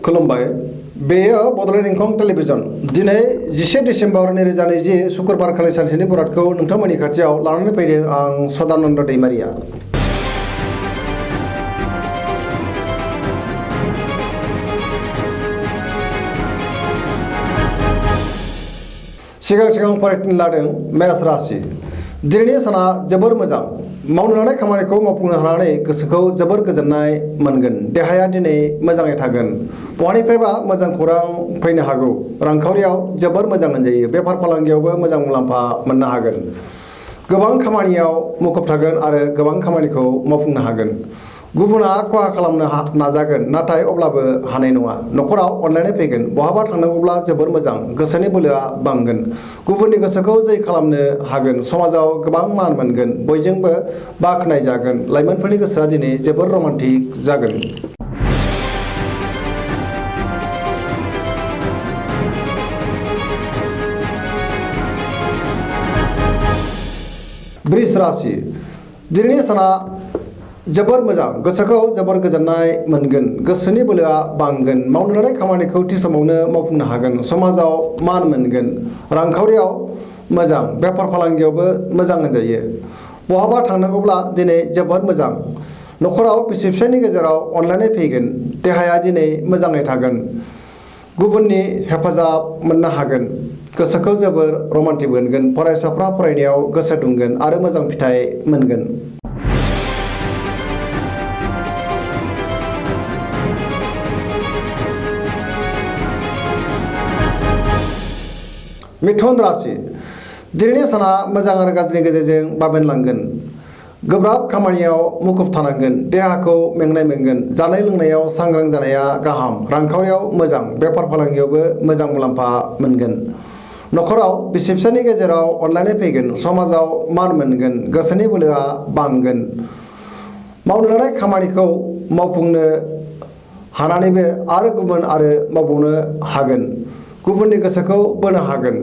खुलुमबाय बेयो बड'लेण्ड इंखं टेलिभिजन दिनै 11 डिसेम्बर 2020 शुक्रबार खालि सानसेनि बरादखौ नोंथांमोननि खाथियाव लानानै फैदों आं सदानन्द दैमारिया। सिगां फरायथिनो लादों मेष राशि। दिनैनि साना जोबोर मोजां। मावनो लानाय खामानिखौ मावफुंनो हानानै गोसोखौ जोबोर गोजोननाय मोनगोन। देहाया दिनै मोजाङै थागोन। बहानिफ्रायबा मोजां खौरां फैनो हागौ। रांखावरियाव जोबोर मोजां होनजायो। बेफार फालांगियावबो मोजां मुलाम्फा मोननो हागोन। गोबां खामानियाव मुखुब थागोन आरो गोबां खामानिखौ मावफुंनो हागोन। गुबुना खहा खालामनो नाजागोन नाथाय अब्लाबो हानाय नङा। न'खराव अनलायनाय फैगोन। बहाबा थांनांगौब्ला जोबोर मोजां। गोसोनि बोलोआ बांगोन। गुबुननि गोसोखौ जै खालामनो हागोन। समाजाव गोबां मान मोनगोन। बयजोंबो बाख्नाय जागोन। लाइमोनफोरनि गोसोआ दिनै जोबोर रमान्टिक जागोन। वृष राशि। दिनैनि साना जोबोर मोजां। गोसोखौ जोबोर गोजोननाय मोनगोन। गोसोनि बोलोआ बांगोन। मावनो लानाय खामानिखौ थि समावनो मावफुंनो हागोन। समाजाव मान मोनगोन। रांखावरियाव मोजां। बेफार फालांगियावबो मोजां होनजायो। बहाबा थांनांगौब्ला दिनै जोबोर मोजां। न'खराव बिसि फिसायनि गेजेराव अनलायनाय फैगोन। देहाया दिनै मोजाङै थागोन। गुबुननि हेफाजाब मोननो हागोन। गोसोखौ जोबोर रमान्टिक मोनगोन। फरायसाफ्रा फरायनायाव गोसो दुंगोन आरो मोजां फिथाइ मोनगोन। मिथुन राशि। दिनैनि साना मोजां आरो गाज्रिनि गेजेरजों बाबेनलांगोन। गोब्राब खामानियाव मुखुब थानांगोन। देहाखौ मेंनाय मोनगोन। जानाय लोंनायाव सांग्रां जानाया गाहाम। रांखावरियाव मोजां। बेफार फालांगियावबो मोजां मुलाम्फा मोनगोन। न'खराव बिसि फिसायनि गेजेराव अनलायनाय फैगोन। समाजाव मान मोनगोन। गोसोनि बोलोआ बांगोन। मावनो लानाय खामानिखौ मावफुंनो हानानैबो गुबुन मावबावनो हागोन। गुबुननि गोसोखौ बोनो हागोन।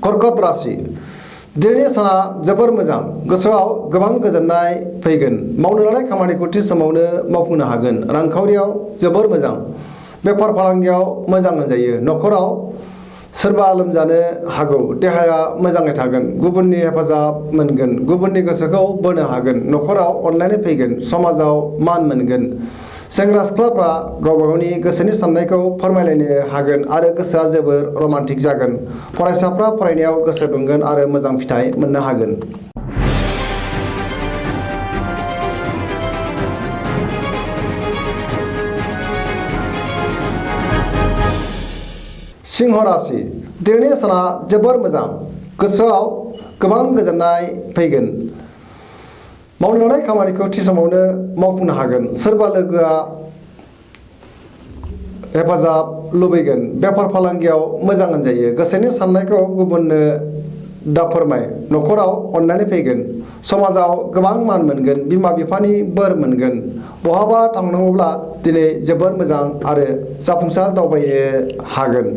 कर्कट राशि। दिनैनि साना जोबोर मोजां। गोसोआव गोबां गोजोननाय फैगोन। मावनो लानाय खामानिखौ थि समावनो मावफुंनो हागोन। रांखावरियाव जोबोर मोजां। बेफार फालांगियाव मोजां होनजायो। न'खराव सोरबा लोमजानो हागौ। देहाया मोजाङै थागोन। गुबुननि हेफाजाब मोनगोन। गुबुननि गोसोखौ बोनो हागोन। न'खराव अनलायनाय फैगोन। समाजाव मान मोनगोन। सेंग्रा सिख्लाफ्रा गावबा गावनि गोसोनि साननायखौ फोरमायलायनो हागोन आरो गोसोआ जोबोर रमान्टिक जागोन। फरायसाफ्रा फरायनायाव गोसो दुंगोन आरो मोजां फिथाइ मोननो हागोन। सिंह राशि। दिनैनि साना जोबोर मोजां। गोसोआव गोबां गोजोननाय फैगोन। मावनो लानाय खामानिखौ थि समावनो मावफुंनो हागोन। सोरबा लोगोआ हेफाजाब लुबैगोन। बेफार फालांगियाव मोजां होनजायो। गोसोनि साननायखौ गुबुननो दा फोरमाय। न'खराव अननानै फैगोन। समाजाव गोबां मान मोनगोन। बिमा बिफानि बोर मोनगोन। बहाबा थांनांगौब्ला दिनै जोबोर मोजां आरो जाफुंसार दावबायनो हागोन।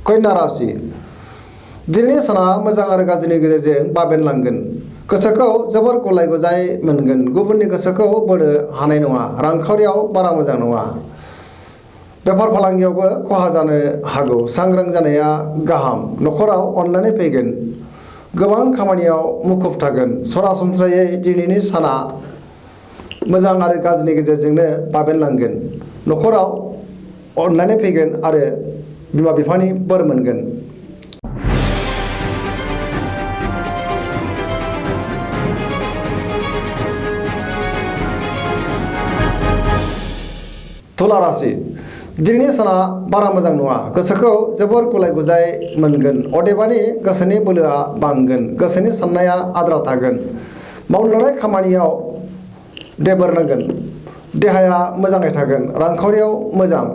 कन्या राशि। दिनैनि साना मोजां आरो गाज्रिनि गेजेरजों बाबेनलांगोन। गोसोखौ जोबोर गलाय गुजाय मोनगोन। गुबुननि गोसोखौ बोनो हानाय नङा। रांखावरियाव बारा मोजां नङा। बेफार फालांगियावबो खहा जानो हागौ। सांग्रां जानाया गाहाम। न'खराव अनलायनाय फैगोन। गोबां खामानियाव मुखुब थागोन। सरासनस्रायै दिनैनि साना मोजां आरो गाज्रिनि गेजेरजोंनो बाबेनलांगोन। न'खराव अनलायनाय फैगोन आरो बिमा बिफानि बोर मोनगोन। तुला राशि। दिनैनि साना बारा मोजां नङा। गोसोखौ जोबोर गुलाय गुजाय मोनगोन। अदेबानि गोसोनि बोलोआ बांगोन। गोसोनि साननाया आद्रा थागोन। मावनो लानाय खामानियाव देबोर नांगोन। देहाया मोजाङै थागोन। रांखावरियाव मोजां।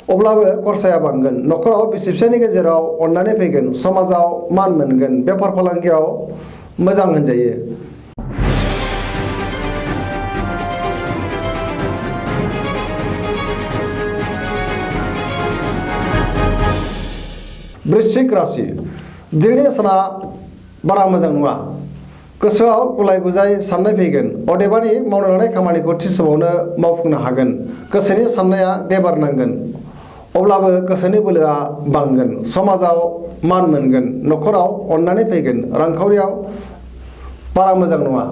अब्लाबो खरसाया बांगोन। न'खराव बिसि फिसायनि गेजेराव अनलायनाय फैगोन। समाजाव मान मोनगोन। बेफार फालांगियाव मोजां होनजायो। वृश्चिक राशि दिनैनि साना बारा मोजां नङा। गोसोआव गुलाय गुजाय साननाय फैगोन। अदेबानि मावनो लानाय खामानिखौ थि समावनो मावफुंनो हागोन। गोसोनि साननाया देबार नांगोन। अब्लाबो गोसोनि बोलोआ बांगोन। समाजाव मान मोनगोन। न'खराव अननानै फैगोन। रांखावरियाव बारा मोजां नङा।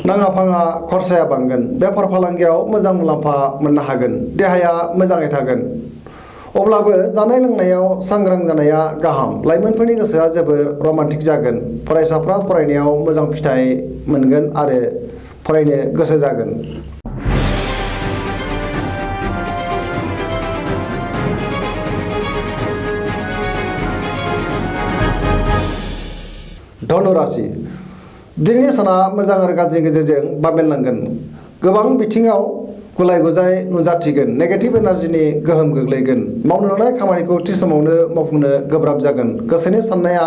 नाङा फाङा खरसाया बांगोन। बेफार फालांगियाव मोजां मुलाम्फा मोननो हागोन। देहाया मोजाङै थागोन। अब्लाबो जानाय लोंनायाव सांग्रां जानाया गाहाम। लाइमोनफोरनि गोसोआ जोबोर रमान्टिक जागोन। फरायसाफ्रा फरायनायाव मोजां फिथाइ मोनगोन आरो फरायनो गोसो जागोन। धनु राशि दिनैनि साना मोजां आरो गाज्रिनि गेजेरजों बाबेनलांगोन। गोबां बिथिङाव गुलाय गुजाय नुजाथिगोन। नेगेटिभ एनार्जिनि गोहोम गोग्लैगोन। मावनो लानाय खामानिखौ थि समावनो मावफुंनो गोब्राब जागोन। गोसोनि साननाया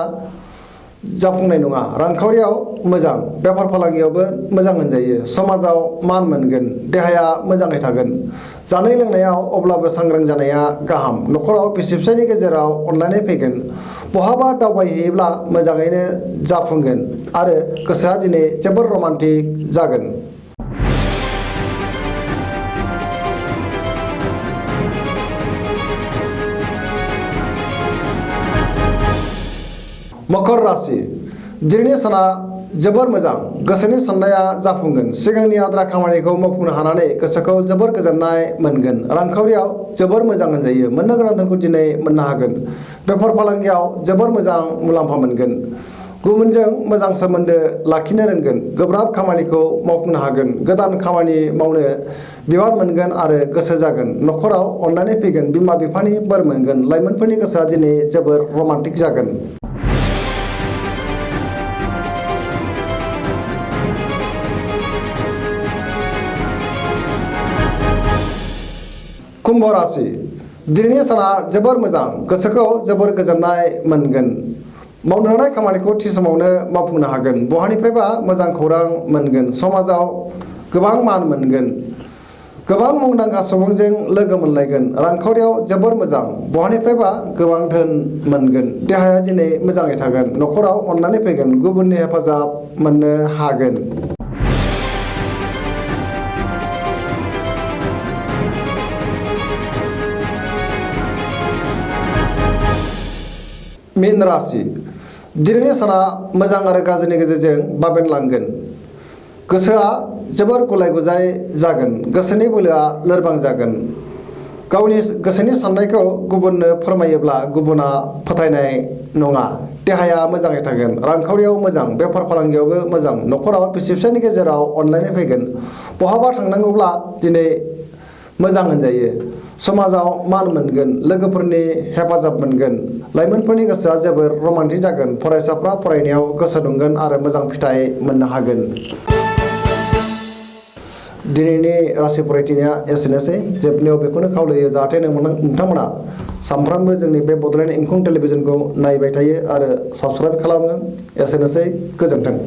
जाफुंनाय नङा। रांखावरियाव मोजां। बेफार फालांगियावबो मोजां होनजायो। समाजाव मान मोनगोन। देहाया मोजाङै थागोन। जानाय लोंनायाव अब्लाबो सांग्रां जानाया गाहाम। न'खराव बिसि फिसायनि गेजेराव अनलायनाय फैगोन। बहाबा दावबायहैयोब्ला मोजाङैनो जाफुंगोन आरो गोसोआ दिनै जोबोर रमान्टिक जागोन। मकर राशि दिनैनि साना जोबोर मोजां। गोसोनि साननाया जाफुंगोन। सिगांनि आद्रा खामानिखौ मावफुंनो हानानै गोसोखौ जोबोर गोजोननाय मोनगोन। रांखावरियाव जोबोर मोजां होनजायो। मोननो गोनां धोनखौ दिनै मोननो हागोन। बेफार फालांगियाव जोबोर मोजां मुलाम्फा मोनगोन। गुबुनजों मोजां सोमोन्दो लाखिनो रोंगोन। गोब्राब खामानिखौ मावफुंनो हागोन। गोदान खामानि मावनो बिबान मोनगोन आरो गोसो जागोन। न'खराव अननानै फैगोन। बिमा बिफानि बोर मोनगोन। लाइमोनफोरनि गोसोआ दिनै जोबोर रमान्टिक जागोन। कुम्भ राशि दिनैनि साना जोबोर मोजां। गोसोखौ जोबोर गोजोननाय मोनगोन। मावनो लानाय खामानिखौ थि समावनो मावफुंनो हागोन। बहानिफ्रायबा मोजां खौरां मोनगोन। समाजाव गोबां मान मोनगोन। गोबां मुंदांखा सुबुंजों लोगो मोनलायगोन। रांखावरियाव जोबोर मोजां। बहानिफ्रायबा गोबां धोन मोनगोन। देहाया दिनै मोजाङै थागोन। न'खराव अननानै फैगोन। गुबुननि हेफाजाब मोननो हागोन। मीन राशि दिनैनि साना मोजां आरो गाज्रिनि गेजेरजों बाबेनलांगोन। गोसोआ जोबोर गुलाय गुजाय जागोन। गोसोनि बोलोआ लोरबां जागोन। गावनि गोसोनि साननायखौ गुबुननो फोरमायोब्ला गुबुना फोथायनाय नङा। देहाया मोजाङै थागोन। रांखावरियाव मोजां। बेफार फालांगियावबो मोजां। न'खराव बिसि फिसायनि गेजेराव अनलायनाय फैगोन। बहाबा थांनांगौब्ला दिनै मोजां होनजायो। समाजाव मान मोनगोन। लोगोफोरनि हेफाजाब मोनगोन। लाइमोनफोरनि गोसोआ जोबोर रमान्टिक जागोन। फरायसाफ्रा फरायनायाव गोसो दुंगोन आरो मोजां फिथाइ मोननो हागोन। दिनैनि राशि फरायथिनाया एसेनोसै। जोबनायाव बेखौनो खावलायो जाहाथे नोंथांमोना सानफ्रामबो जोंनि बे बड'लेण्ड इंखं टेलिभिजनखौ नायबाय थायो आरो साबस्क्राइब खालामो। एसेनोसै। गोजोन्थों।